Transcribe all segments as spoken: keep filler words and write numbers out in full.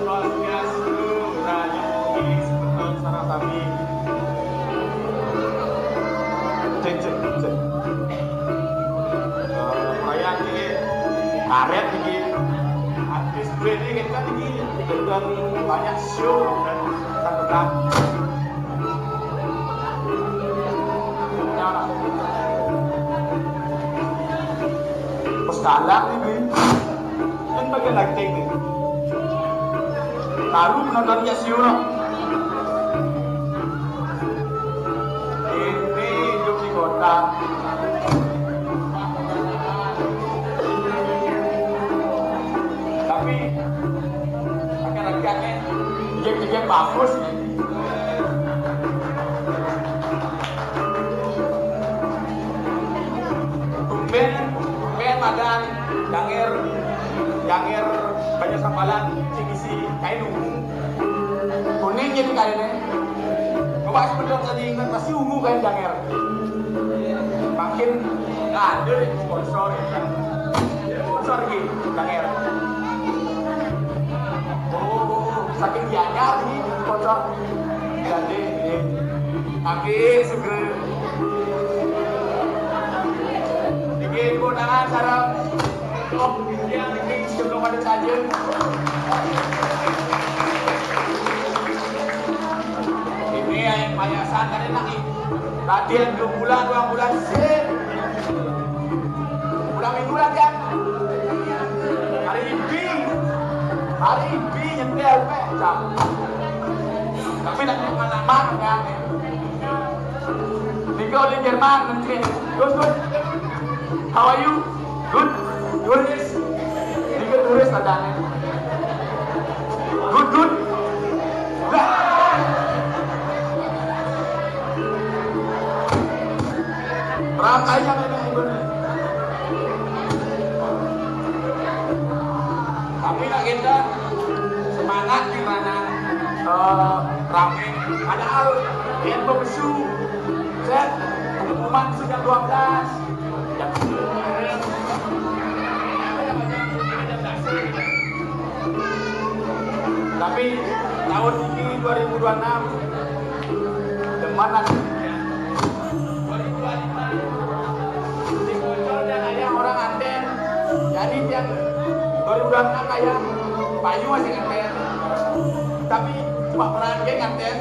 Swastiastu, rahayu, semeton sareng sami. Cek, cek, cek. Eh, wayang iki, karet iki. Artis brand iki kan iki, banyak show dan tetap. Wis kalah iki. Kan bagian akting nih. Baru penontonnya siur. Ini hidup di kota. Tapi agak-agak nih, dia bagus. Tumben, tumben madan, Janger, Janger, Banjar Sampalan, sing isi kain ungu. Kuning jadi kainnya. Coba sebelum tadi ingat, pasti ungu kain Janger. Makin ada sponsor, ya. Sponsor lagi, Janger. Oh, saking dianyar nih sponsor. Jadi, ini. Tapi, suka. Iki, tepuk tangan, sareng. Oh, iya, ini sebelum ada saja. Ini yang payasan tadi nang latihan dua bulan, dua bulan, sip. Udah minggu lagi kan? Hari ini, hari ini nyetel, Pak. Cak. Tapi nak pengalaman kan? Nico di Jerman, nanti. Good, good. How are you? Good. Turis. Nico turis adanya. Good, good. Lah. Perang aja memang bener. Tapi nak kita semangat di mana, eh, rame. Padahal dia bebesu. Set, pengumuman sudah dua belas. Jam sepuluh. Tapi tahun ini dua ribu dua enam, demen nasibnya. Dua ribu dua lima, di Bocor dan ayah orang anten. Jadi tiap dua ribu dua puluh enam ayah payu masih nganten. Tapi cuma peran dia nganten.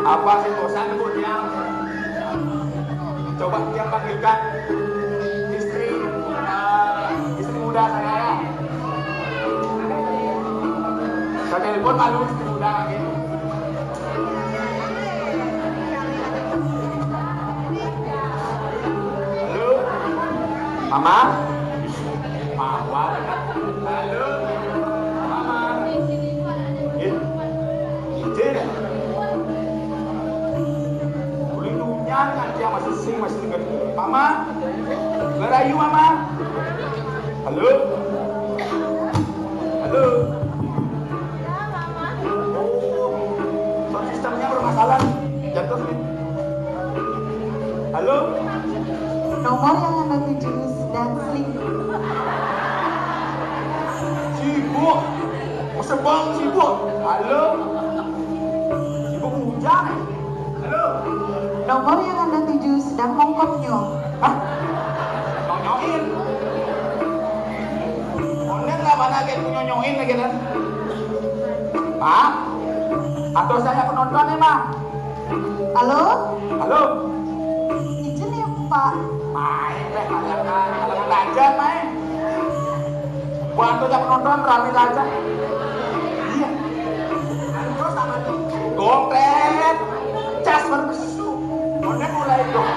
Apa sih bosan bu dia? Coba dia panggilkan istri, eh, istri muda saya ya. Saya telepon malu istri muda lagi. Halo, Mama. Mama. Halo, Mama. Iya. Iya. Ulin ujan nanti yang masih sing masih dekat. Mama, where are you, Mama? Halo? Halo? Oh, sound systemnya bermasalah. Jatuh nih. Halo? Nomor yang Anda tuju sedang selingkuh. Sibuk. Sebang sibuk. Halo? Sibuk hujan. Halo? Nomor yang Anda tuju sedang mongkoknya. Hah? Mongkok? Ini lagi, kan? Pak, atau saya penonton nih, Pak. Halo? Halo? Izin ya, Pak. Main, Pak. Ada, ada, ada aja, main. Buat penonton rame aja. Iya. Terus sama tuh. Gompret. Cas baru besu. Udah mulai dong.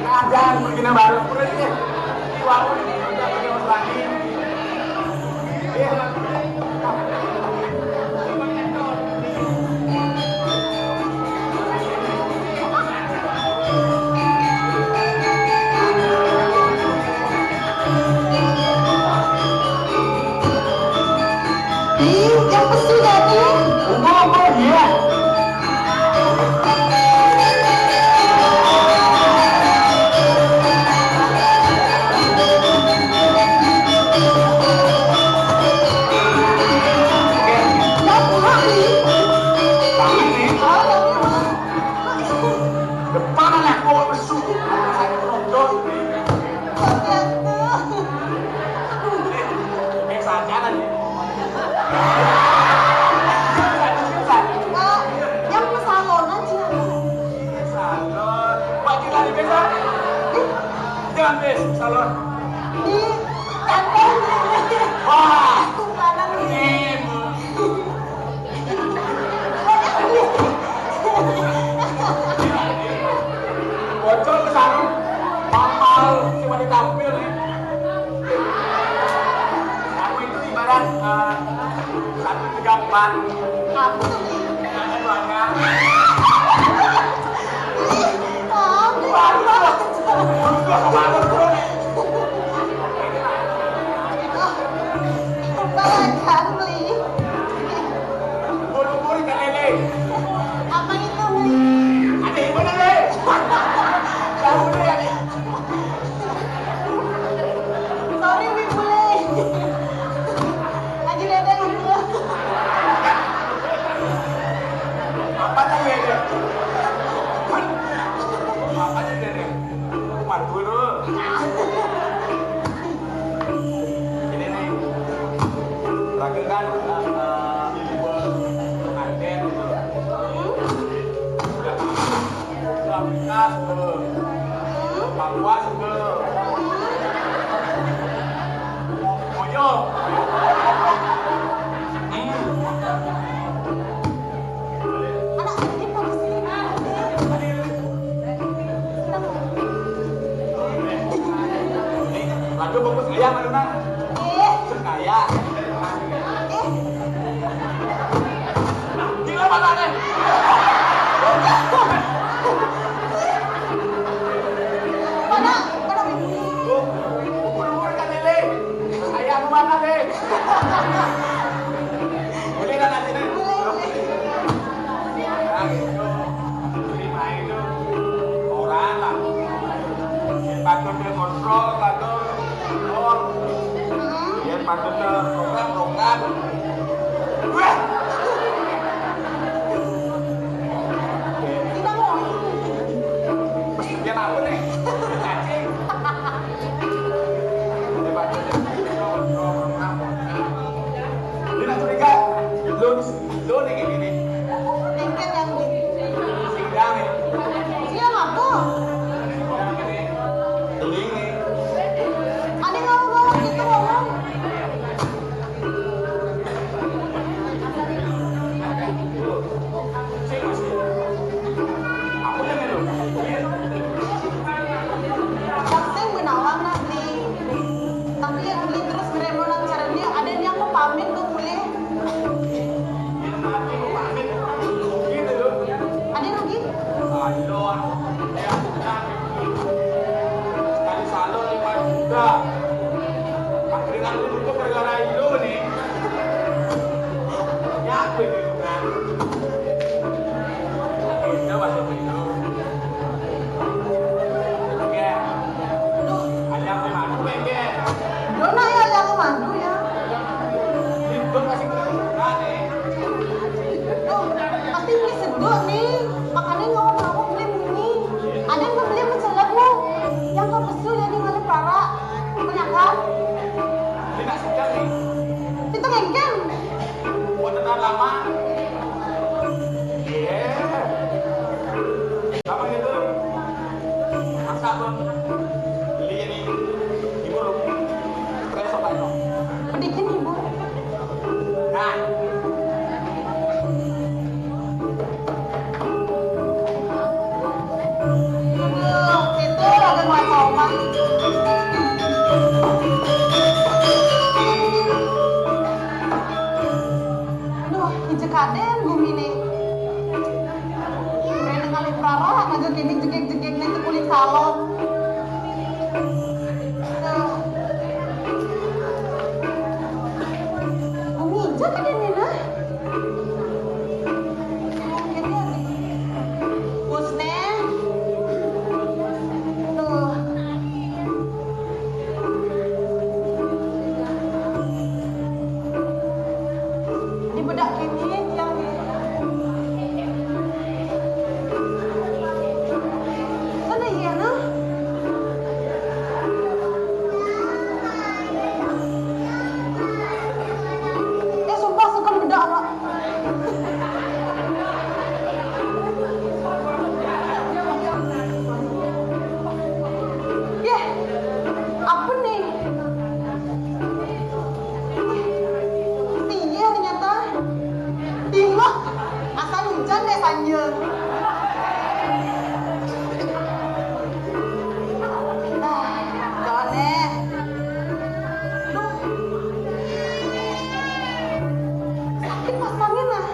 Nah, jangan begini baru. Udah, iya. Di warung ini udah begini lagi. Iya. Ih, yang pesu jadi. Umpama, iya. Yang pulang nih. Tapi nih. Oh, yang pulang. Depan anak gua mesum. Saya nonton. Biasa aja kan. Pak, yang pesalon aja. Salon. Pak, kita di desa. Jangan, Bes, salon. Di kantong. Wah. Tumpanan. Ini. Bocor ke sana. Kapal cuma ditampil nih. Aku itu ibarat, eh, satu tiga empat. Aku tuh. Ada dua. Aku. Waduh. Gua kemarin tuh. Buru-buru ikan lele. Apa itu, Bli? Ada yang mana, Le? Tahu deh, ada. Sorry, Bli, bule. Lagi lele dulu. Apa tuh, lele? Apa tuh, lele? Madura. Ini nih, lagi kan, eh, eh, pengantin gitu. Udah, Afrika sudah, Papua sudah, Mojo. Hmm. Anak ini bagus ini. Lagu bagus gaya mana? Eh. Gaya. Eh. Gila mana nih? Mana? Mana? Umur-umur kan ini. Ayah mana nih? Boleh kan nanti nih? Boleh, boleh. Nah, gitu. Terima itu. Orang lah. Patut dia kontrol, patut kontrol. Dia patut dia program, program. Wah. Kita mau. Dia apa nih? Cacing. Dia patut dia kontrol, program, program. Dia nak curiga. Lu, lu nih kayak gini. Bengkel yang di. Singgang ya. Siang apa? Telinga. Ada ngomong-ngomong gitu, ngomong. Sini, sini. Aku dengar lu. Beli ini. Ibu lu. Besok aja. Bikin ibu. Nah. Aduh, itu lagi mau koma. Aduh, ijekaden gumine. Rene ngalih prara, naga kene jegeg-jegeg nih kulit salon. Tuh. Gumi ijekaden nih, nah. Husne. Tuh. Dibedak kene, tiang nih. Sana iya, nah. Eh, sumpah, suka bedak, Pak. Yeh, apa nih? Iya, ternyata. Ih, mah, asal hujan deh, sanjung. Ah, jangan deh. Duh. Sakit pasangnya, nah.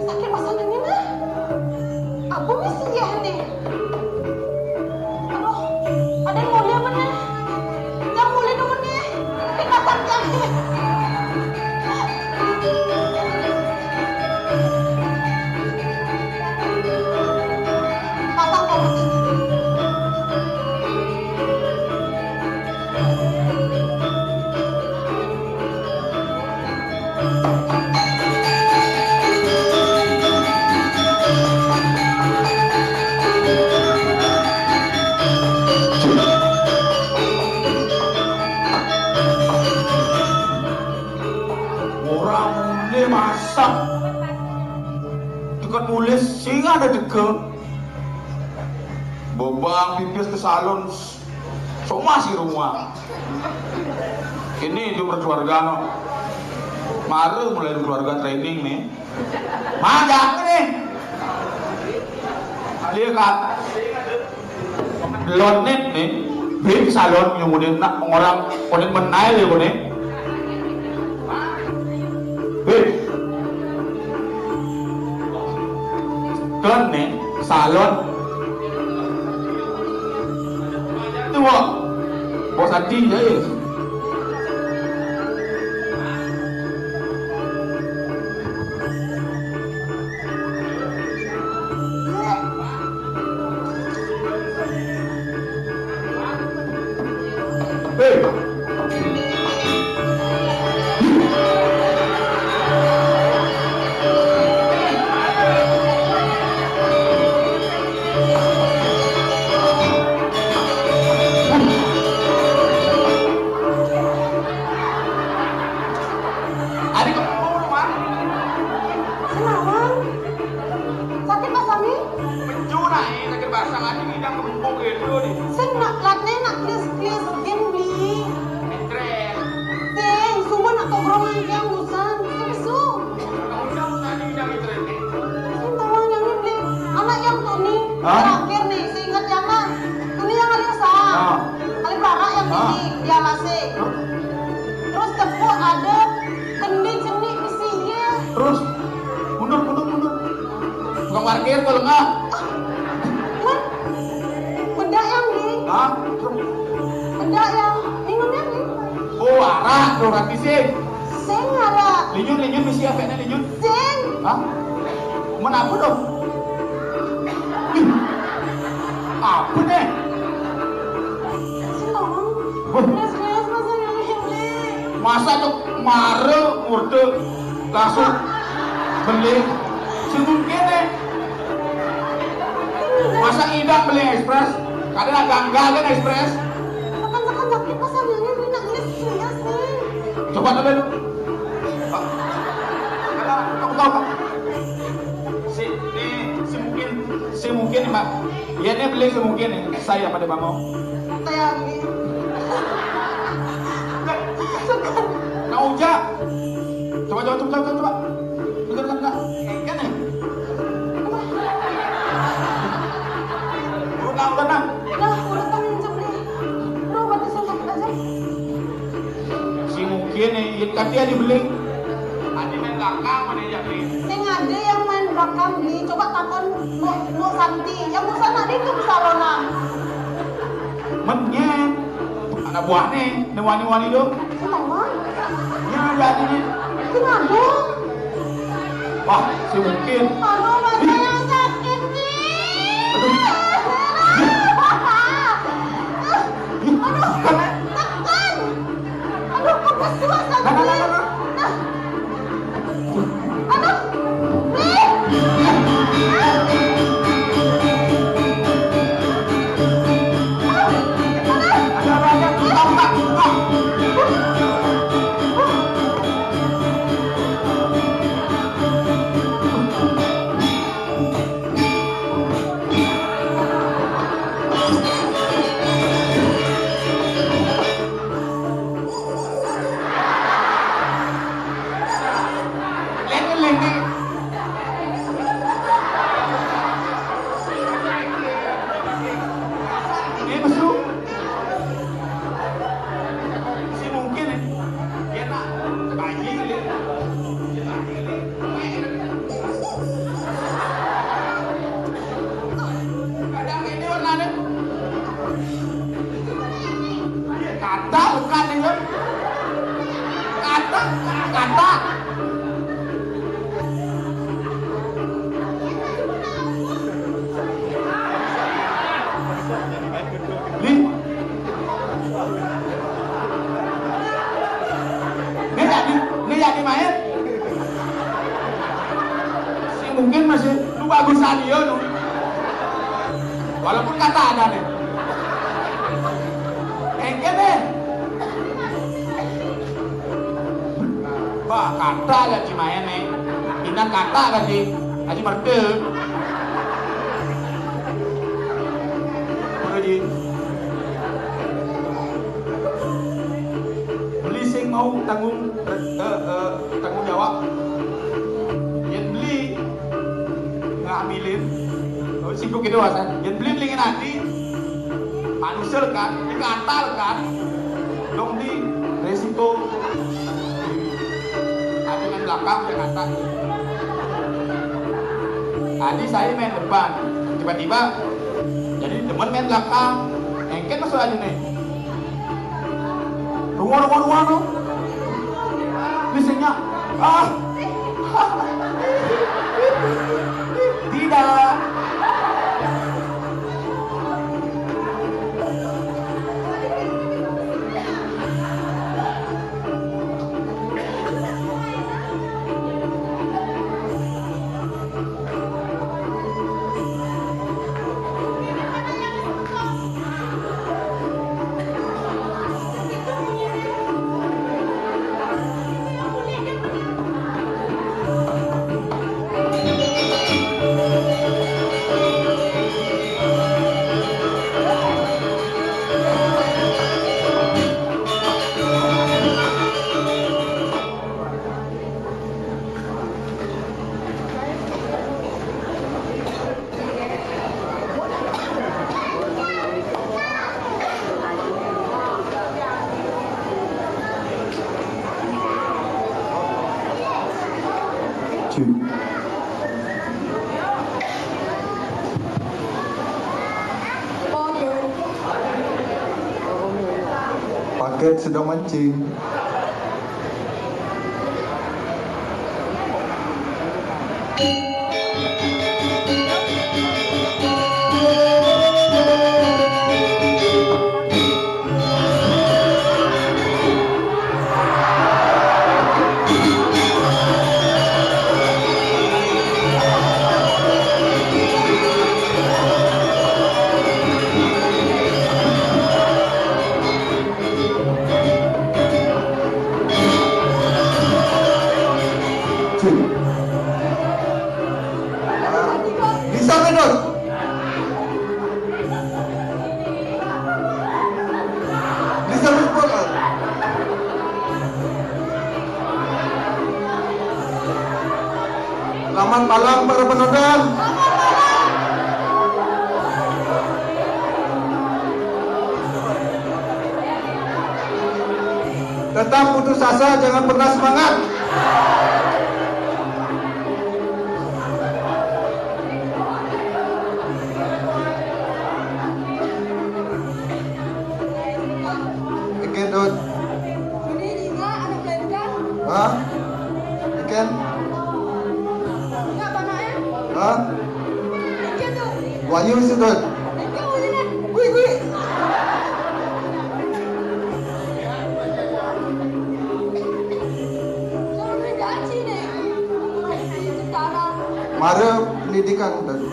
Sakit pasangnya, nah. Aku misi ya nih. Aduh, ada yang mau lihat mana? Yang mau lihat mana? Dipasang jam. Pasang komedi. Ora muni masak. Deket nulis sing ada degel. Bobang pipis ke salon. Semua si rumah. Ini hidup berkeluarga, no. Mare mulai keluarga training nih. Magang nih. Dia kata Lonet nih, beli salon yang udah nak orang, udah menail ya, udah. Hei. Kan nih, salon. Itu, Wak. Bos hati ya, ya. Adik kamu mau rumah? Senawang. Sakit, Pak Sami? Pencu, nah, eh, sakit basang aja, ngidang kembung gitu nih. Sing nak latne nak klis-klis game nih. Keren. Sing, subuh nak tongkrongan yang busan. Sing, su. Kamu udah tadi udah keren nih. Sing, tolong yang ini. Anak yang tuh nih. Hah? Terakhir nih, seingat yang mah. Tuh nih yang ada sah. Ah. Kali pelara yang Ah. Ini, dia masih. Terus tepuk ada kendi jenik besi ya. Terus mundur, mundur, mundur. Tukang parkir kalau enggak. Wah, beda yang nih. Hah? Beda yang minumnya nih. Oh, arak, tuh, rati sih. Sing arak. Linyun, linyun, besi apa ini linyun? Sing. Hah? Mana aku dong? Ih, apa nih? Sing tolong. Wah. Beres-beres masa yang ini. Masa tuh mare ngurde langsung beli. Sing mungkin nih. Masa idang beli ekspres? Kadang agak enggak kan ekspres? Tekan-tekan sakit pas sambilnya beli nak ngelis serius nih. Coba dulu. Pak. Tahu, tahu, Pak. Iya, ini beli sih mungkin ya. Saya pada bangau. Saya ini. Nah, Uja. Coba, coba, coba, coba, coba. Bener kan, Kak? Kan ya? Udah, udah, nah. Nah, udah kan yang beli. Bro, berarti saya sakit aja. Si mungkin nih, ieu ka dieu dibeli. Adi main belakang mana ya, Bli? Sing ada yang main belakang di, coba takon Nu, Nu Santi. Yang busana di itu bisa Rona. Menyen. Anak buahnya, nu wani-wani tu. Kenapa? Ya, ada nih. Kenapa? Wah, si mungkin. Aduh, mata yang sakit nih. Aduh. Aduh, tekan. Aduh, kok kesuas aku nih. Nah. Aduh. Nih. Aduh. Aduh. Lenge-lenge. Ini mesum. Si mungkin, ya. Dia nak bayi kali. Dia bayi kali. Kadang ini warnanya. Kata bukan ini. Kata, kata. Li. Ini jadi, ini jadi main. Si mungkin masih lu bagusan dia, nu. Walaupun kata ada nih. Engke deh. Wah, kata aja Cimayan nih. Pindah kata aja. Aji merde. Udah, Ji. Beli sing mau tanggung, eh, eh, tanggung jawab. Yang beli ngambilin. Oh, sibuk gitu, Mas, ya. Yang beli beliin nanti. Manusia kan, dikatal kan. Dong di resiko. Tadi main belakang, dia kata. Tadi saya main depan. Tiba-tiba jadi demen main belakang. Engken masuk aja nih. Rungu, rungu, rungu, rungu. Listriknya. Ah. Tidak. Paket sedang mancing. Penonton. Tetap putus asa, jangan pernah semangat. Oke, Dut. Hah? Ikan? Hah? Wahyu sedot. Wih, wih. Mara pendidikan tadi.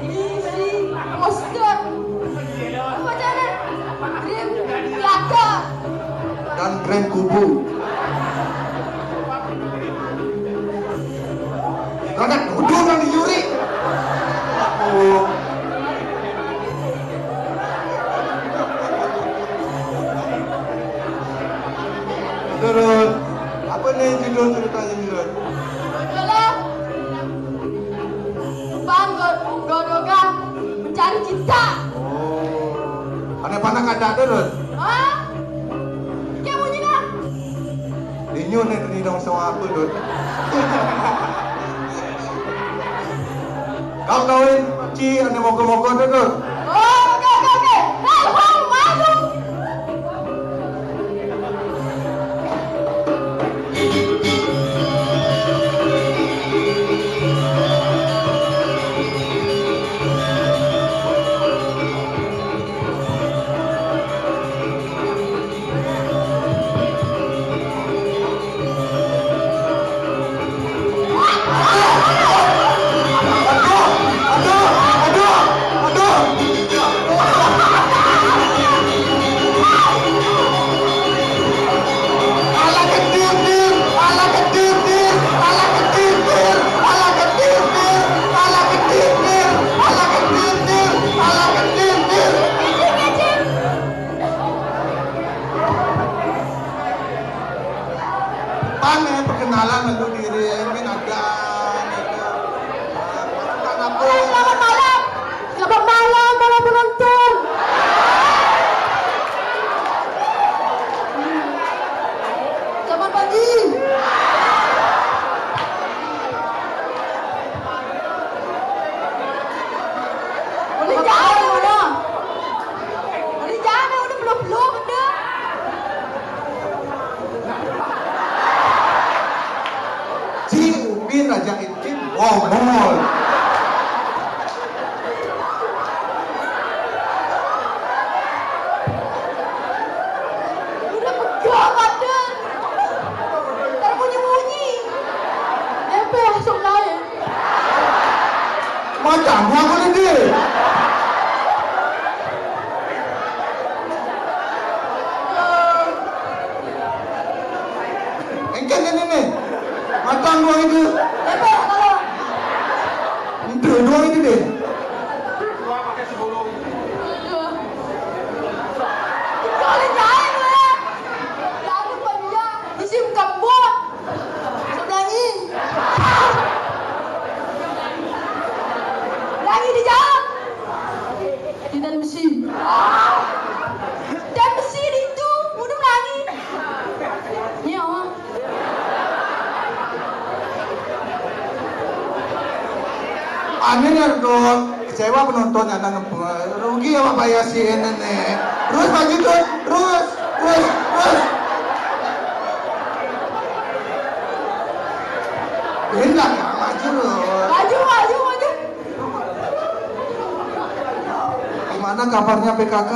Isi, Mustard. Apa cara? Krim kelaka. Dan krim kubu. Ragat bodoh nang dicuri. Oh. Turun. Apa nih judul ceritanya nih, Dut? Judulnya Bang Go- Godoga Mencari Cinta. Oh. Aneh panah kada ada, Dut. Hah? Kayak bunyi dah. Dinyu nih, ini dong sama apa, Dut? Kau kawin, Ci, aneh mogok-mogok, Dut. Oh, oke, oke, oke. Hei, hei, malu. Pan, eh, perkenalan dulu diri, eh, mungkin ada, ada. Selamat malam. Selamat malam para penonton. Selamat pagi. Boleh jalan udah. Boleh jalan udah, belum belum udah. Ci Upin Raja Intin ngomong. Udah pegang ada. Ntar munyi-munyi. Empe langsung lain. Macam aku ni, Dil. Engken ini nih. Matang dua itu. Empe kalau. Itu dua ini deh. Kalau jahit, weh. Lalu pemia, musim kembon. Sebelah ni. Lagi di jalan. Di dalam mesin. Dan mesin itu, udah lagi. Ya. Aneh ya, Dok. Kecewa penonton, anak ngepel. Rugi awak bayar si ini nih. Terus maju, Dok. Terus, terus, terus. Ini lah, maju, Dok. Maju, maju, maju. Gimana kabarnya P K K?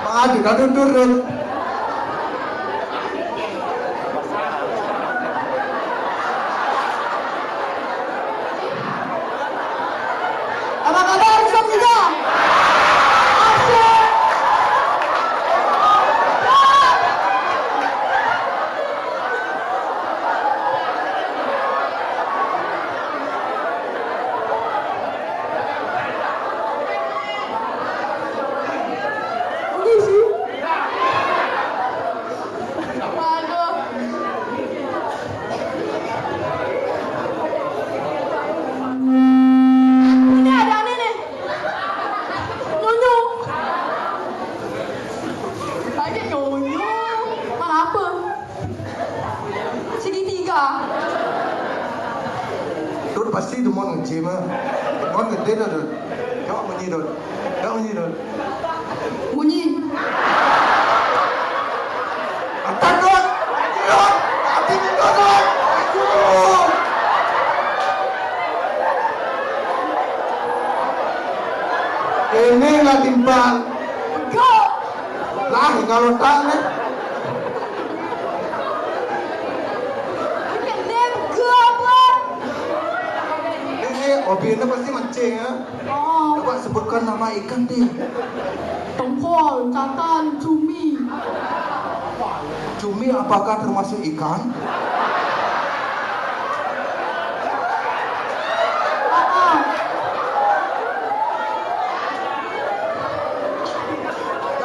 Maju, aduh, turun. Apa kabar, Sob juga? Asyik. Ini sih. Pasti demen nge-gym, ah. Demen nge-date, Dot. Coba munyi, Dot. Coba munyi, Dot. Munyi. Angkat, Dot. Dot. Hati, Dot, Dot. Aduh. Ini nggak timpal. Enggak. Lah, kalau tak nih. Ini apa? Ini hobinya pasti mancing, ya. Oh. Coba sebutkan nama ikan, deh. Tongkol, catan, cumi. Cumi apakah termasuk ikan? Ah, ah.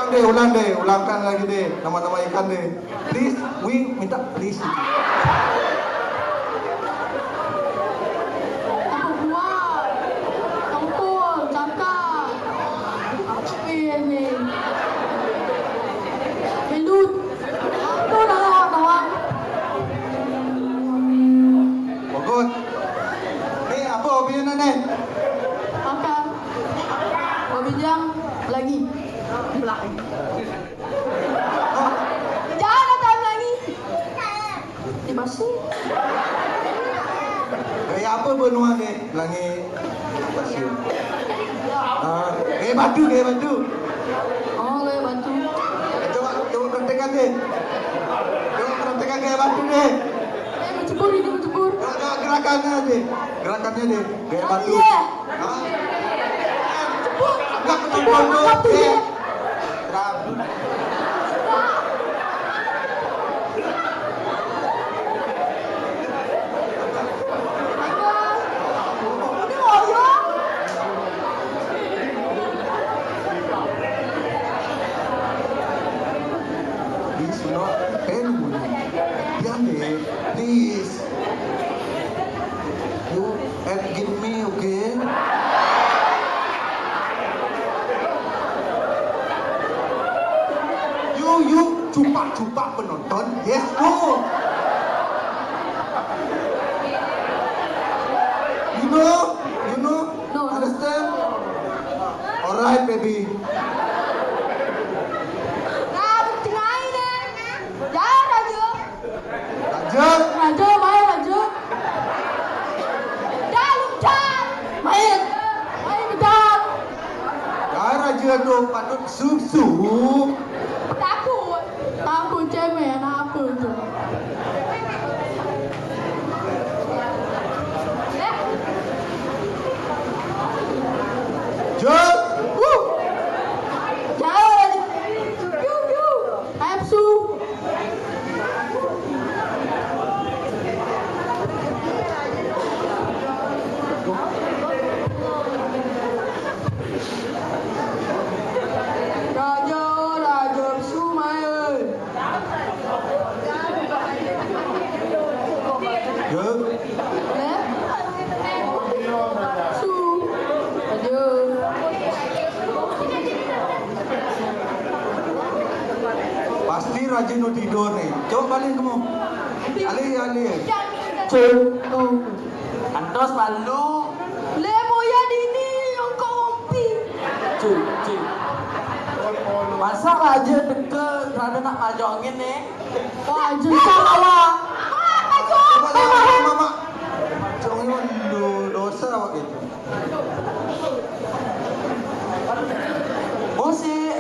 Ulang deh, ulang deh, ulangkan lagi deh nama-nama ikan deh. Please, we minta please. Apa buah? Tongkol, cakar. Apa ini? Belut. Apa dah, kawan? Bagus. Ni apa hobinya, Nek? Makan. Hobi jang lagi. Belah. Jangan datang lagi. Di masih. Gaya apa benua ni? Pelangi. Ah, gaya batu, gaya batu. Oh, gaya batu. Eh, coba, coba praktekkan deh. Coba praktekkan gaya batu deh. Eh, bercebur ini, bercebur. Coba, coba gerakannya deh. Gerakannya deh. Gaya batu. Iya. Hah? Bercebur. Enggak, bercebur, bercebur. Angkat tuh, eh. Iya. Terang. Ini ngoyo. Di sunat pen bunyi. Diam deh, please. You and give me, okay? You, you, cupak-cupak penonton. Yes, no. You know, you know, no. Understand? Alright, baby. Nah, bukti main, eh. Jangan aja. Raja. Raja, main, Raja. Dah, Raja. Main, Raja. Main, Raja. Dah, Raja tu patut susu. Takut. Takut cemen apa tu? Eh. Jom. Wuh. Jauh, Raja. Piu, piu. Nafsu. Raja, Raja Sumail. Ya. Eh? Su. Raja. Pasti Raja nu tidur nih. Coba balik kamu. Alih, alih. Cuk. Oh. Antos palu. Le moya dini yang kau ompi. Cuk, cuk. Masa Raja teka kerana nak majongin nih? Wah, Raja salah. Mak, majong. Mak, mak, mak, mak. Majongin dulu, dosa awak itu. Musik.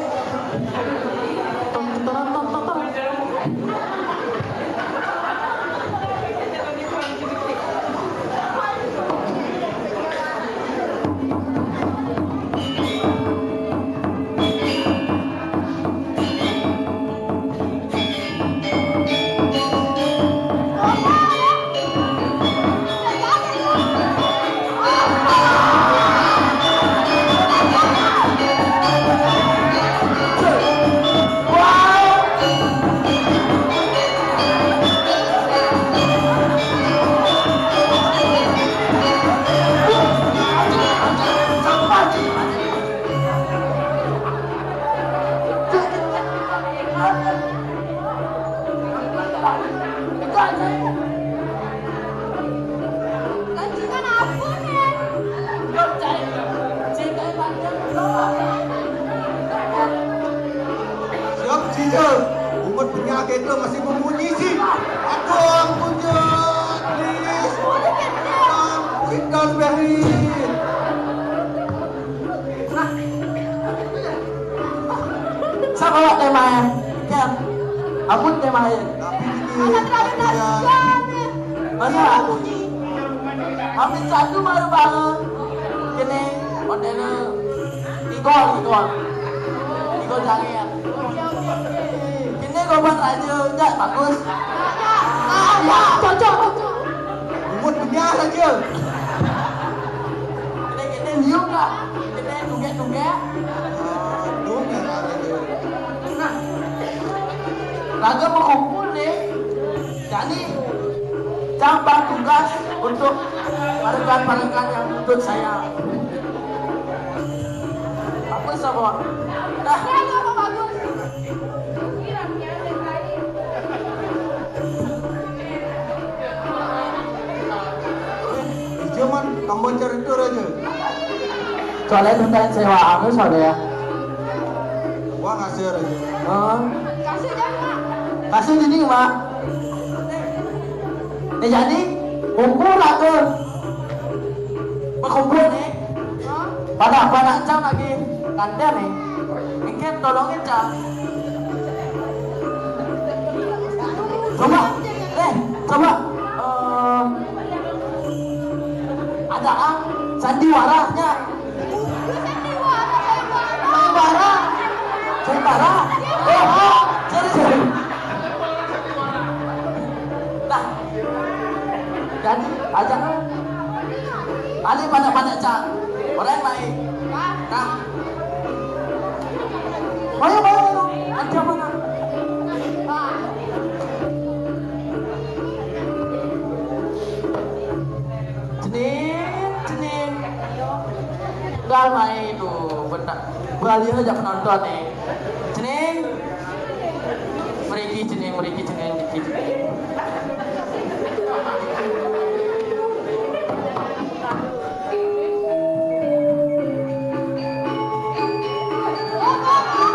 Bungut penyakit itu masih bemunyi sih. Aduh, ampun, Jun. Please. Ampun, Don Barry. Sapa awak temae? Ken. Ampun temae. Tapi ini, masa? Amin satu baru bangun. Kene, ondene. Igor, Igor. Igor jangan. Kene korban raja, jak bagus. Ah, ya, cocok, cocok. Bungut punya raja. Kene, kene liuk lah. Kene tugek-tugek. Aduh, raja. Nah, raja berkumpul nih. Jadi, cang bertugas untuk parekan-parekan yang nuntut saya. Apa, Sabon? Dah. Zaman kamu cerita aja. Soalnya tuntain sewa aku soalnya. Wah, kasir aja. Heeh. Kasir jadi, Mak. Nih jadi, kumpul aku. Berkumpul nih. Pada, pada cang lagi kandas nih. Mungkin tolongin cang. Coba, eh, coba. Eh, ada ang sandiwaranya. Sayembara. Sayembara. Oh, oh, sorry, sorry. Nah, jadi, aja. Ali pada-pada cak. Orang baik. Nah. Ayo, ayo, ayo. Ada mana? Cening, cening. Enggak main tuh, bentar. Balik aja penonton nih. Cening. Meriki cening, meriki cening, meriki cening.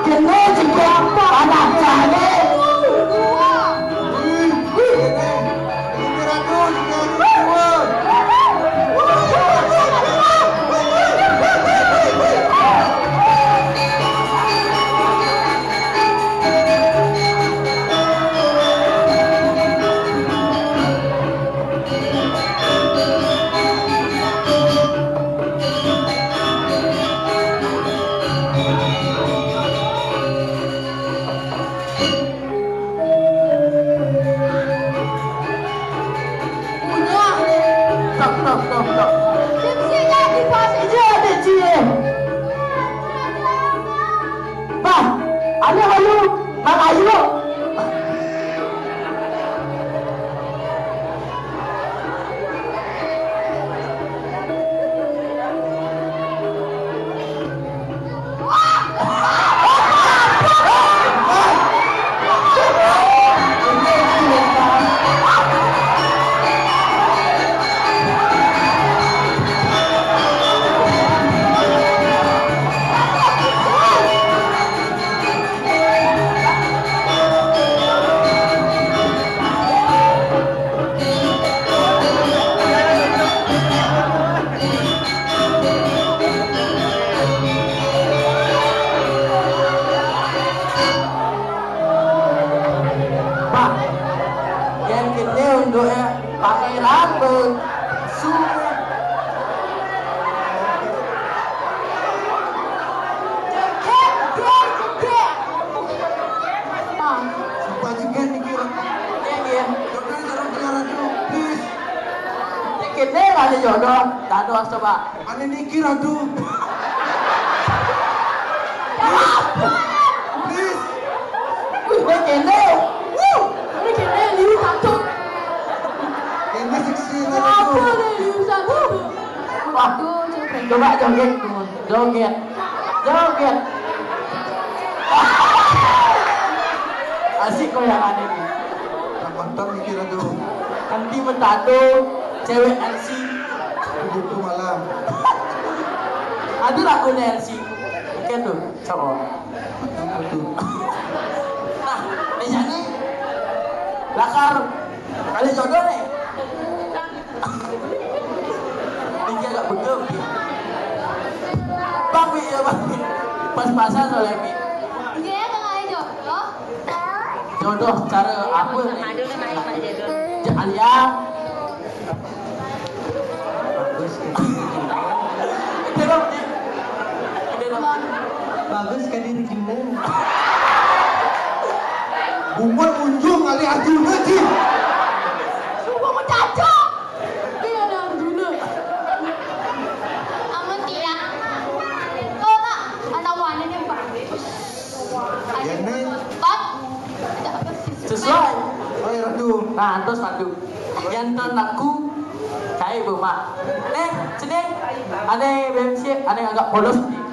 Kene juga anak cale. Punya. Stop, stop, stop, stop. Tipsinya di pas. Iya, ada cie. Bah, ada lalu, Bang Ayu. Pak, yang gede untuk ya, Pangeran Bun. Suwe. Jeget, jeget, jeget. Sumpah jeget nih, Kira. Iya, iya. Jangan, jangan, jangan, jangan, please. Dikit deh, ada jodoh. Dados coba. Ane niki, Ratu. Please. Wih, ini kene. Wuh, ini kene liu satu. Ini seksi, Ratu. Apa nih liu satu? Waduh, coba joget tuh. Joget. Joget. Asik kok yang aneh nih. Mantap nih, Ratu. Nanti mentado cewek N C. Begitu malam. Ada lagunya N C. Oke tuh, coba. Apa tuh? Lakar. Kali jodoh nih. Ini agak begel. Bang, Bi, ya, Bang, Bi. Pas-pasan soalnya, Bi. Iya, Kang, ada jodoh. Jodoh cara apa nih? Aduh, nih, Mak, Mak, jodoh. Jangan ya. Bagus ke diri. Bagus ke diri gimana? Bungut unjung kali Arjuna, Ji. Sumpah mau cacok. Iya, ada Arjuna. Amun tiang. Tuh, Kak, anak wani nih, Pak. Ya, nih. Pak. Sesuai. Oh, ya, aduh. Nah, terus, aduh. Yang tuan aku, kayak bu, Mak. Nih, sini. Ada B M C, ada yang agak polos nih.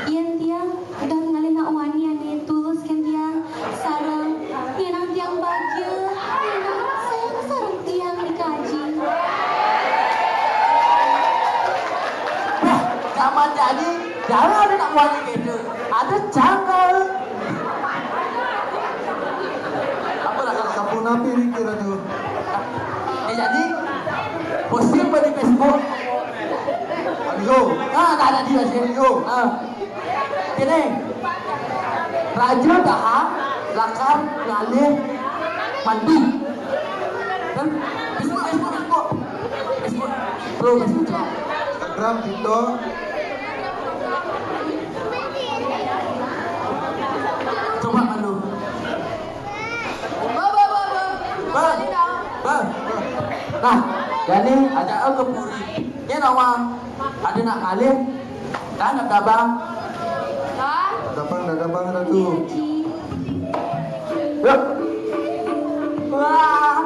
Yen tiang udah ngalih nak wani ane tulus kan tiang sareng nyenang tiang bahagia, nyenang sayang sareng tiang dikaji. Wah, zaman jadi jarang ada nak wani gitu. Ada canggal. Apa lah, Kak? Sampun napi niki, Ratu? Eh, jadi posting apa di Facebook? Aduh. Ah, tak ada dia sih. Aduh. Ah. Kene. Raja dahar lakar ngalih mandi. Kan? Facebook, Facebook, Facebook. Facebook. Bro, Facebook. Instagram, TikTok. Coba anu. Ba, ba, ba, ba. Ba. Ba. Nah, jadi ajak ke puri. Ini nama ada nak ngalih. Dah nak dabang. Dah. Dabang, dah dabang, dah tu. Yuk. Wah.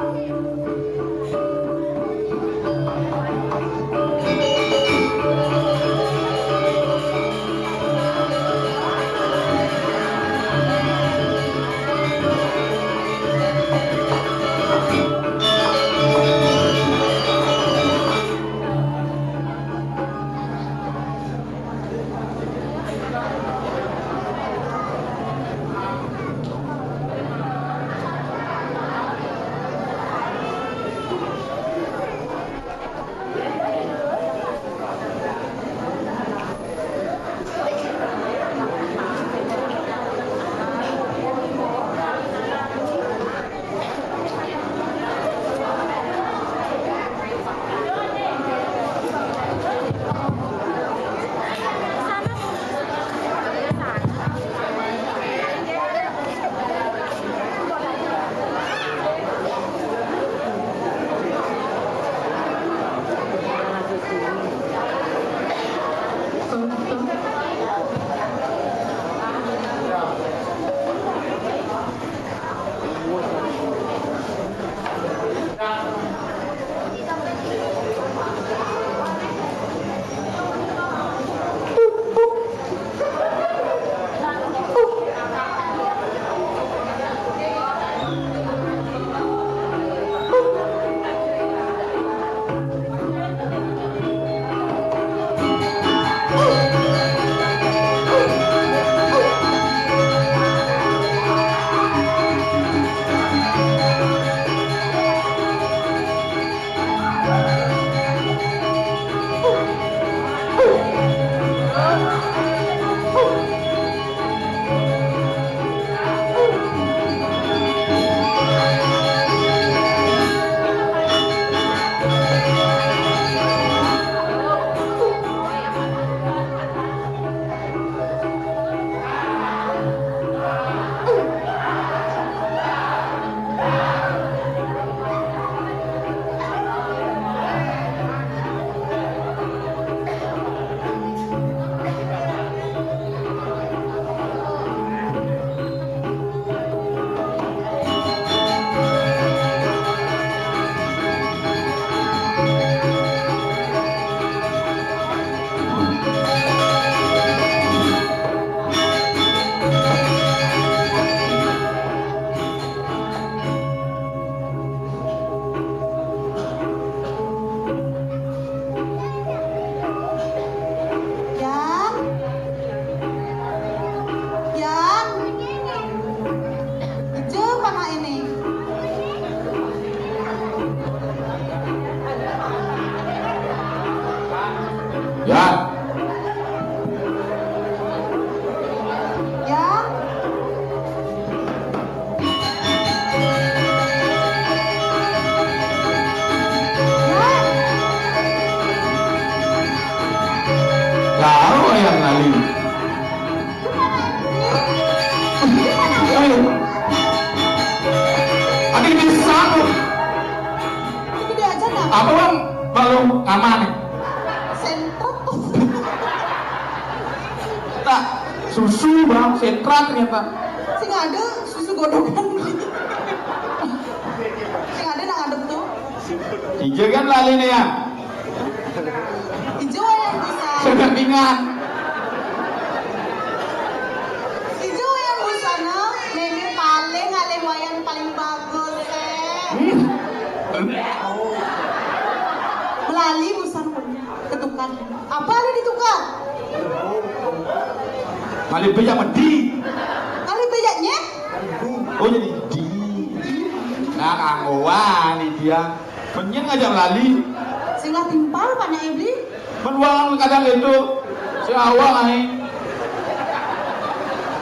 Ini sama. Itu dia aja dah. Apa, Bang? Baru aman nih. Sentrat. Tak, susu, Bang, sentrat ternyata. Sing ada susu godokan. Sing ada nak ngadep tuh. Tiga kan lali nih ya. Ijo wayang busana. Sudah pingan. Ijo wayang busana, Meme paling alih wayang paling bagus, eh. Hmm. Melali busana ketukar. Apa ada ditukar? Malih beyak medi. Malih beyaknya? Oh, jadi di. Nah, kanggoan dia. Menyen ngajak lali. Sing lah timpal panake, Bli. Men wong kadang gitu. Sing awak ae.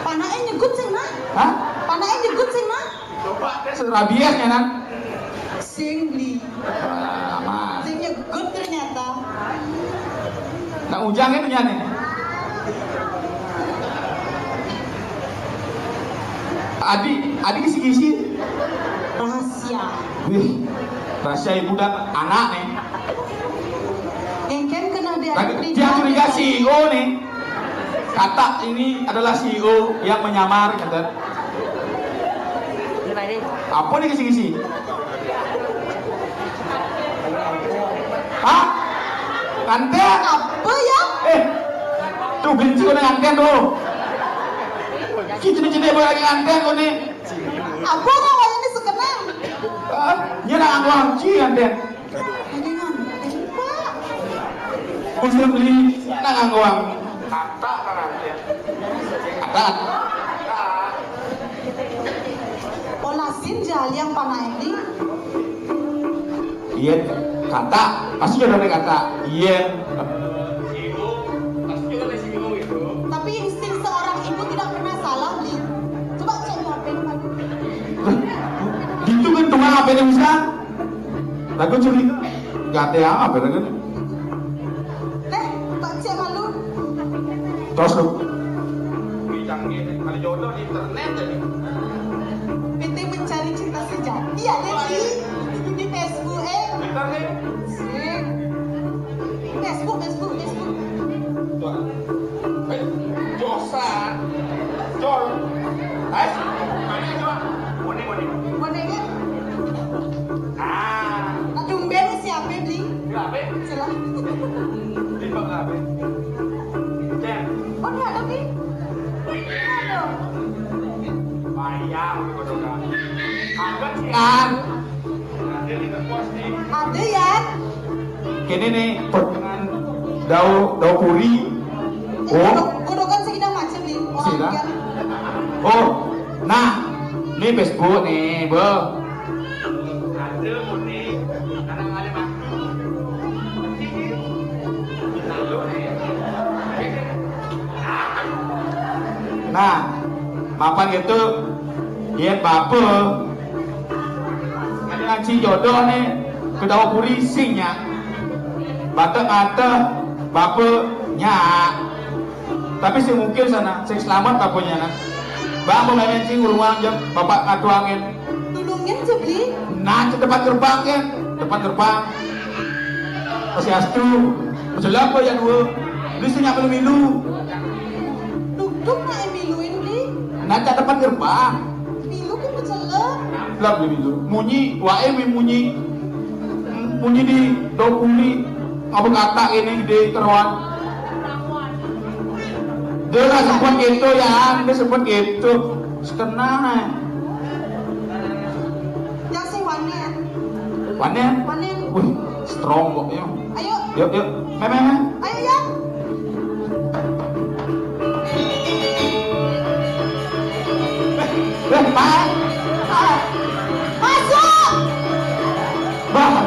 Panake nyegut sing nah. Hah? Panake nyegut sing nah. Coba tes rabiesnya, Nang. Sing, Bli. Ah, aman. Sing nyegut ternyata. Nak ujang itu nyane. Adi, Adi kisi-kisi. Rahasia. Wih, rahasia ibu dan anak nih. Yang kan kena dia. Tapi dia curiga C E O nih. Kata ini adalah C E O yang menyamar, kata. Apa nih kisi-kisi? Hah? Nganten? Apa ya? Eh, tuh benci kau nganten tuh. Kita cina-cina lagi nganten kau nih. Apa namanya ini sekenang? Ah, dia nak nganggo ci nganten. Ini nganten, Pak. Muslim beli, dia nak nganggo. Kata nganten. Kata. Olasin jali yang panah ini. Iya, kata. Pasti jodohnya kata. Iya. Tapi insting seorang ibu tidak pernah salah, Bli. Coba cek di H P-nya, Pak. Gitu kan, cuma H P-nya bisa. Lagu curiga. Gak ada apa, kan? Teh, Pak Cik malu. Terus lu? Bidang ini, kalau jodoh di internet jadi. P T Mencari Cinta Sejati ada di, di Facebook, eh. Bentar nih. Sih. Facebook, Facebook, Facebook. Tuh. Eh, Josa. Jol. Guys, mana coba? Bonek, bonek. Bonek, kan? Ah. Nak tumben siapa, Bli? Siapa? Silah. Timbang siapa? Cek. Oh, ini ada, Bli. Aduh. Bayar, bodoh kan. Angkat sih. Kan. Ada di tempat sih. Ada ya. Kene nih, potongan dau, dau puri. Oh. Godok-, godokan sing idang macem nih. Orang sing idang. Kan. Oh, nah, ini Facebook nih, Bo. Ada pun nih, kadang ada mah. Nah, mapan gitu, dia apa? Ngaji jodoh nih, kedawa puri sing nya. Batak mata, bapa nya. Tapi sing mungkin sana, sing selamat apa nya, nah. Bang, mau main cing, uruang jam, bapak ngatuangin. Tulungin, Jebli. Nah, ke depan gerbang, kan? Depan gerbang. Kasih astu. Menjelap apa ya dua? Beli sing nyak milu-milu. Duduk, nak miluin, Bli. Nah, ke depan gerbang. Milu kan menjelap. Lah, beli milu. Munyi, wae mi munyi. Munyi di dau kuli. Apa kata ini di teruan? Dia lah sempet gitu ya, dia sempet gitu. Sekenal, eh. Yang sing wanen. Wanen? Wanen. Wih, strong kok ya. Ayo. Yuk, yuk. Meh, meh, meh. Ayo, ya. Eh, eh, Pak. Ah. Masuk. Bah.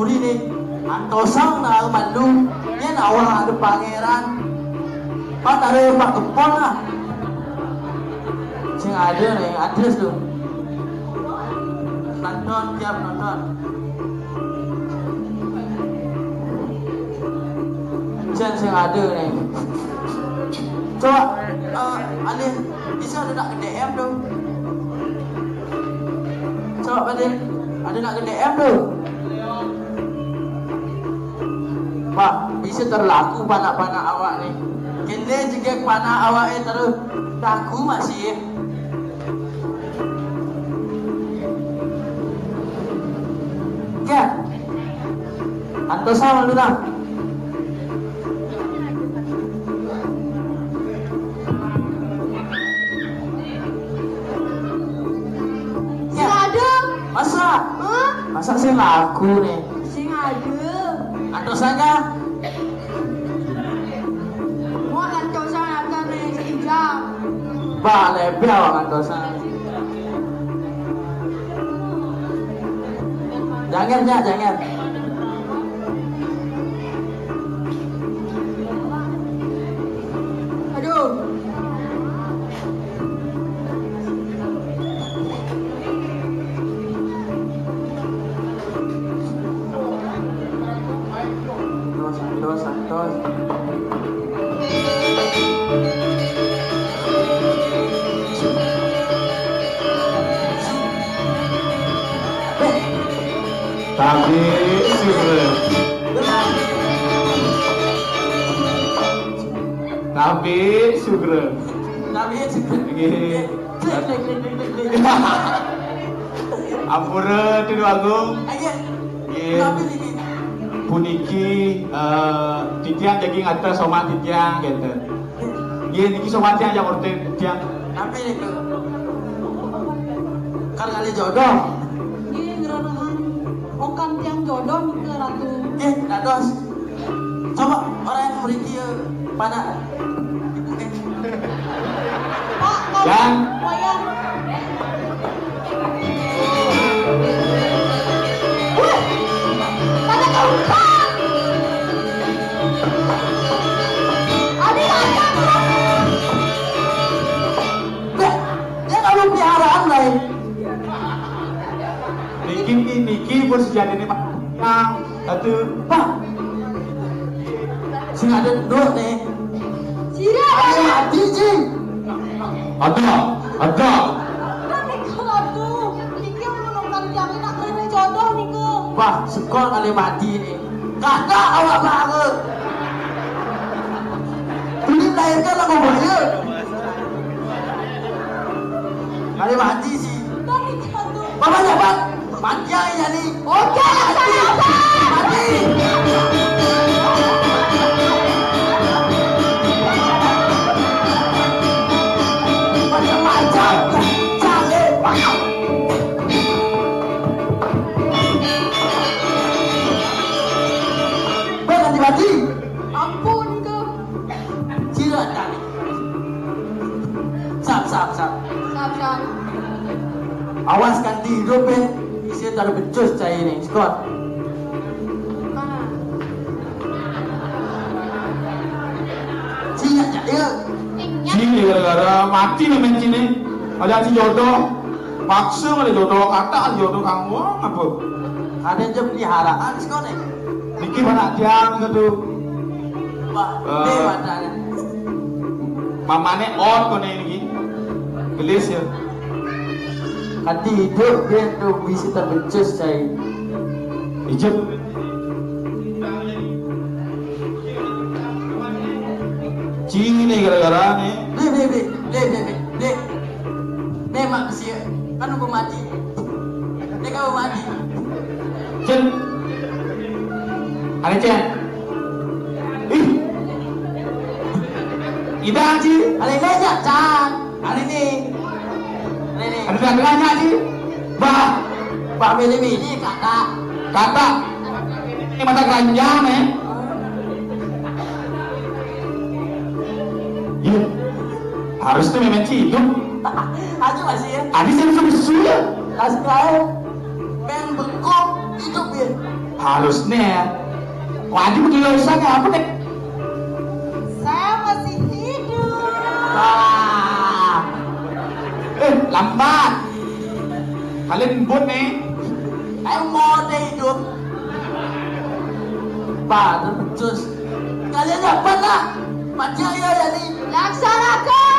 Ini, antosan nah malu, nyen awak ada pangeran. Pat ada pakepon lah. Sing ada nih, artis tuh. Nonton, tiap nonton. Jen sing ada nih. Coba, eh, alih, bisa ada nak ke D M tuh. Coba, Pak Din, ada nak ke D M tuh. Wah, bisa terlaku panak-panak awak nih. Kene juga panak awak eh terus. Laku masih. Oke. Antosan dulu lah. Sing ada. Masa? Hah? Masa sing laku nih? Sing ada. Antosan kah? Mau antosan akan nih si Ijang. Bah, lebih awak antosan. Jangan, ya, jangan. Aduh. Santos, santos, santos. Tapi sugeng. Tapi sugeng. Tapi sugeng. Nggih. Klik, klik, klik, klik, klik, klik. Ampura, Tinu Agung. Ayo. Nggih. Tapi niki. Puniki, eh, titiang jagi ngatur somat titiang, gitu. Nggih, niki somat tiang yang urut tiang. Tapi niku. Kan kali jodoh. Nggih, ngeronohan. Okan tiang jodoh niku, Ratu. Nggih, dados. Coba orang yang mriki ya, pada Pak, Pak, Yang. Wayang. Wih, pada kompak. Adi, ada, Pak. Beh, dia kalau peliharaan lain. Niki, niki pun sejatinya, Pak. Yang satu, Pak. Sing ada duduk nih. Sira ada mati, Ji. Ada, ada. Kan niku, aduh, niki menemukan tiang nak kene jodoh niku. Wah, sekolah kali mati nih. Kakak awak baru. Ini melahirkan aku bayar. Kali mati sih. Kan niku, aduh. Bapak dapat. Mati aja nih. Oke, laksanakan. Mati. Macam-macam. Cari. Bang, ganti baju. Ampun, ke. Sila tadi. Sap, sap, sap. Sap, sap. Awas kan dihidup ya. Isi taruh becus cai ini, Scott. Mana? Sini aja ya. Sini gara-gara mati nih men sini. Ada si jodoh. Paksa ada jodoh, kata ada jodoh kamu apa? Ada aja peliharaan, Scott nih. Niki mana tiang gitu. Wah, eh, dewata. Mamane on kone niki. Gelis ya. Kati hidup dia tuh bisa terbecus, cai. Ijem. Cine gara-gara nih. Beli, beli, beli, beli, beli, beli, beli. Memang sih, kan udah mati. Dia kan udah mati. Cen. Ada Cen. Ih. Ida Aji. Ada ini aja, Cang. Ada ini. Ada ini. Ada tengah-tengahnya Aji. Bah. Bah, ini, ini, kakak. Kakak. Ini mata keranjang, eh. Iya. Harus tuh memang hidup. Aja masih ya. Ada yang susu ya. Kasih kau. Pengen bekok hidup ya. Halusnya. Wajib tulisan apa nih? Saya masih hidup. Wah. Eh, lambat. Kalian embun nih. Ayo mau deh hidup. Baru terus. Kalian apa lah? Mati ayo ya nih. Laksanakan.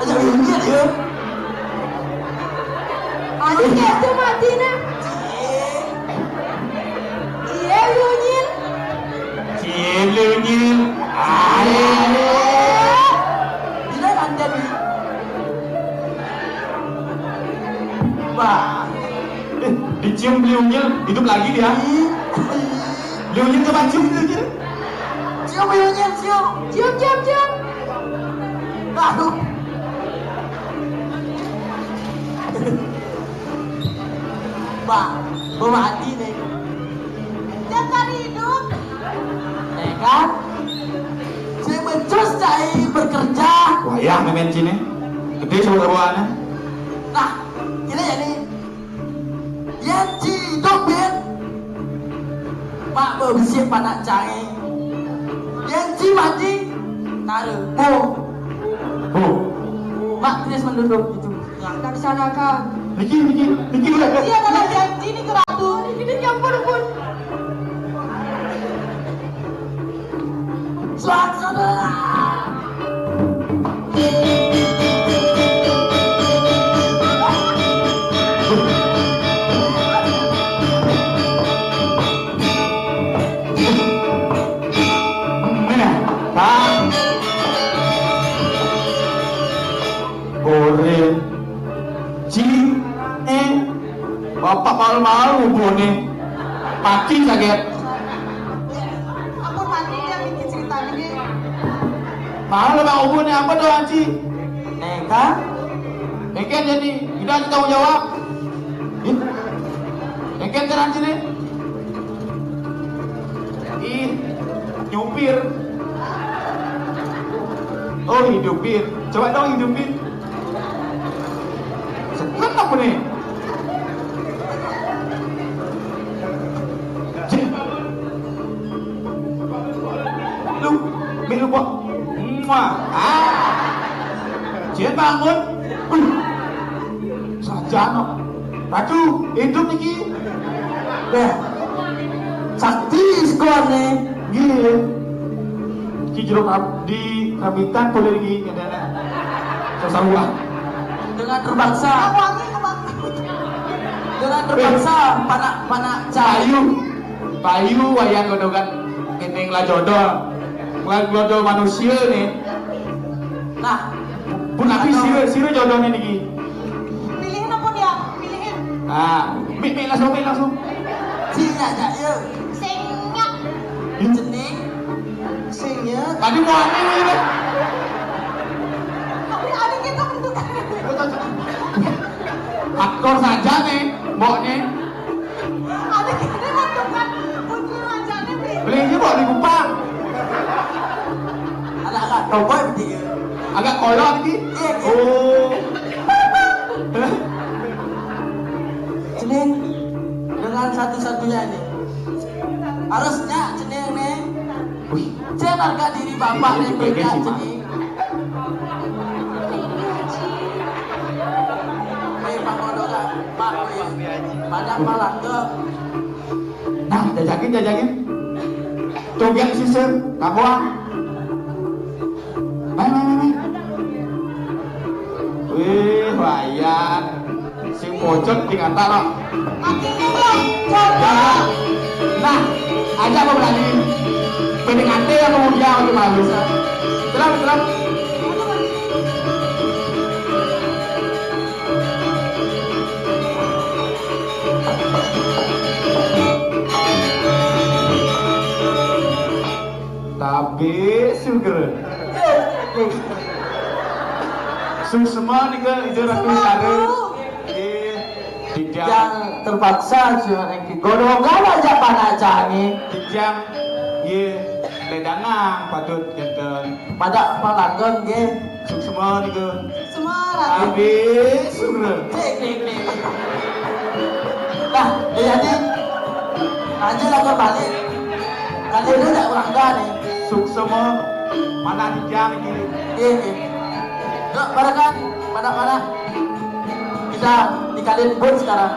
Aja lihat ya. Aja lihat tuh mati nah. Iya, Yunyin. Cie, Beli Unyil. Ayo. Bila anda di Wah. Eh, dicium Beli Unyil, hidup lagi dia. Beli Unyil, coba cium Beli Unyil. Cium Beli Unyil, cium. Cium, cium, cium. Aduh. Pak, mau mati nih. Jangan hidup. Ya kan? Saya becus cai bekerja. Wayah memen cine. Gede sama bawaannya. Nah, gini ya nih. Yang ci hidup, Ben. Pak, berbisik panak cai. Yang ci mati. Taruh. Bu. Bu. Pak, terus menduduk gitu. Laksanakan. Niki, niki, niki, udah. Iya, dalam janji ini keratu. Ini ya ampun, ampun. Laksanakan. Mana? Pak. Goreng. Ci, eh, bapak malu-malu bone. Mati saget. Ampun mati dia bikin cerita ini. Malu bang ubune apa doang, Ci? Neka? Neka jadi, udah tanggung jawab. Ih. Neka terang sini. Ih, nyupir. Oh, hidupin. Coba dong hidupin. Sekarang apa nih? Cik. Lu, mi lu kok. Muah. Ah. Cik bangun. Wih. Sajano. Ratu, hidup iki. Deh. Sakti sekolah nih. Gila. Ki jero kab-, di Kamitan boleh lagi ngedana. Sesaruan. Dengan terpaksa. Wangi kebang. Dengan terpaksa, panak, panak cayu. Payu wayang godogan, ngening lah jodoh. Bukan jodoh manusia nih. Nah, pun tapi sira, sira jodohnya niki. Pilihin apa dia? Pilihin. Nah, mik, mik langsung, mik langsung. Sing aja, yuk. Sing nyak. Jeneng. Sing ya. Tadi mau aneh gitu. Tapi ada kita bentukan. Aktor saja nih, mbok nih. Ada kita bentukan. Punya aja nih, Bli. Beli ini mbok di Kupang. Ada agak tomboy gitu. Agak kolot gitu. Iya, iya. Oh. Jeneng dengan satu-satunya ini. Harusnya jeneng nih. Wih. Jangan harga diri bapak nih beda jeneng. Eh, Pak Kodok, Pak, eh, banyak malah tuh. Nah, jajakin, jajakin. Cobian sisir, kabuan. Mai, mai, mai, mai. Wih, wayan. Sing pojok di kata loh. Nah, aja apa berani? P D K T apa mau dia, apa malu? Terus, terus. Tapi suger. Suksma nika Ida Ratu Utara. Titiang. Titiang terpaksa cuma engki. Godhogan aja panak cangé. Titiang, yé, ledangang patut janten. Pada palanggeng nggih. Suksma nika. Suksma, Raden. Abis, suksma. Cik, cik, cik. Nah, jadi, lanjut lah ke balik. Kali ini tak berangkat nih. Suksma, mana titiang ini? Iya, iya. Yuk, pada kan, pada, pada. Kita tinggalin pun sekarang.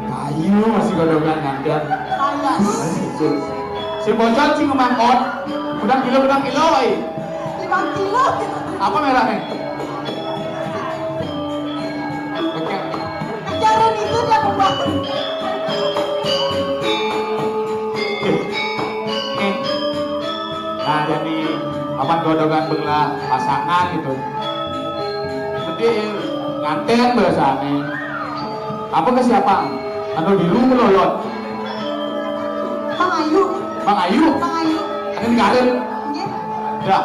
Ayo, masih godhogan nganten. Panas. Sing bocor sing mangkon. Udah kilo, udah kilo, eh. Lima kilo. Apa merahnya? Oke. Ajaran itu dia membuat. Nih. Nah, jadi apan godhogan belah pasangan gitu. Jadi nganten bahasane. Apa ke siapa? Anu biru melolot. Mang Ayu. Mang Ayu. Mang Ayu. Ada di karir. Nggih. Dah.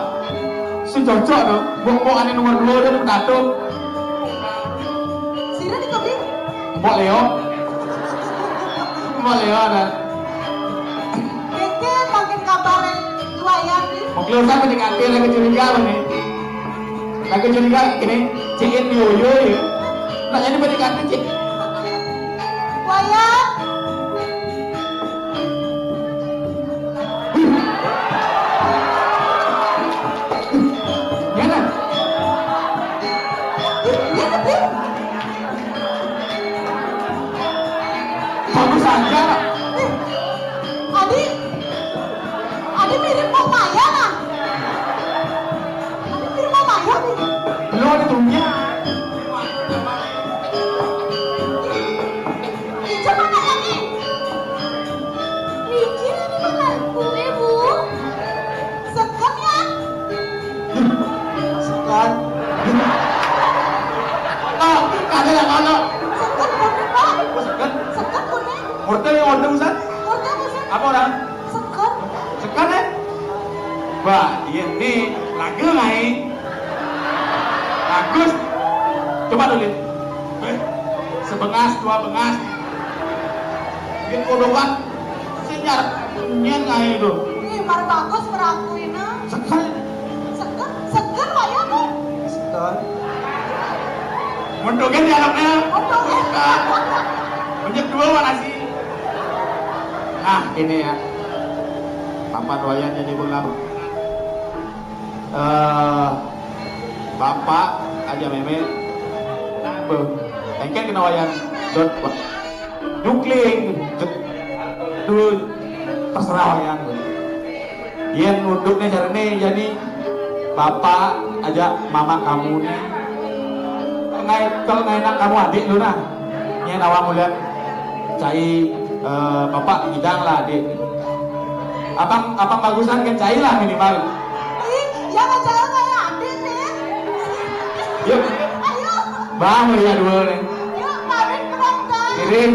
Sing cocok dong. Mbok-mbok ane nomor dua udah tato. Sira di kopi. Mbok Leo. Mbok Leo dah. Keke makin kabar lumayan nih. Mungkin usah P D K T lagi curiga apa nih? Lagi curiga gini, ciin yoyo ya. Nak jadi P D K T cik. Wayan. Ngene. Bagus aja. Adi, Adi mirip Mang Maya nah. Adi mirip Mang Maya nih. Lo ada dunia. Ijo mana lagi? Iki lagi mana? Kue, Bu. Seken ya? Seken. Oh, ada yang mana? Seken kuning, Pak. Seken. Seken kuning. Wortel yang wortel, Ustaz? Wortel, Ustaz. Apa orang? Seken. Seken, eh? Wah, iya nih. Lagu, Mai. Bagus. Coba dulu. Eh, sebengas, dua bengas. Dia kodokan. Senyar. Nyen, Mai, itu. Ih, mar bagus merakuina. Seken. Seken, seken wayah, Bang. Seken. Mundurin dialognya. Mundurin. Seken. Banyak dua mana sih? Nah, ini ya. Papan wayah jadi bola. Eh, Bapak aja Meme. Nah, Bu. Engke kena wayah. Dot. Nyukling, jet, dul, terserah wayang. Yén undukné jariné jani bapak ajak mama kamu nih. Ngai, kalau ngai nak kamu adik lu nah. Nyén awak mulian cai, eh, bapak bidang lah adik. Abang, abang bagusan kan cai lah minimal. Ih, ya nggak jauh kayak adik nih. Yuk. Ayo. Bang, ya dua nih. Yuk, pamit berangkat. Kirim.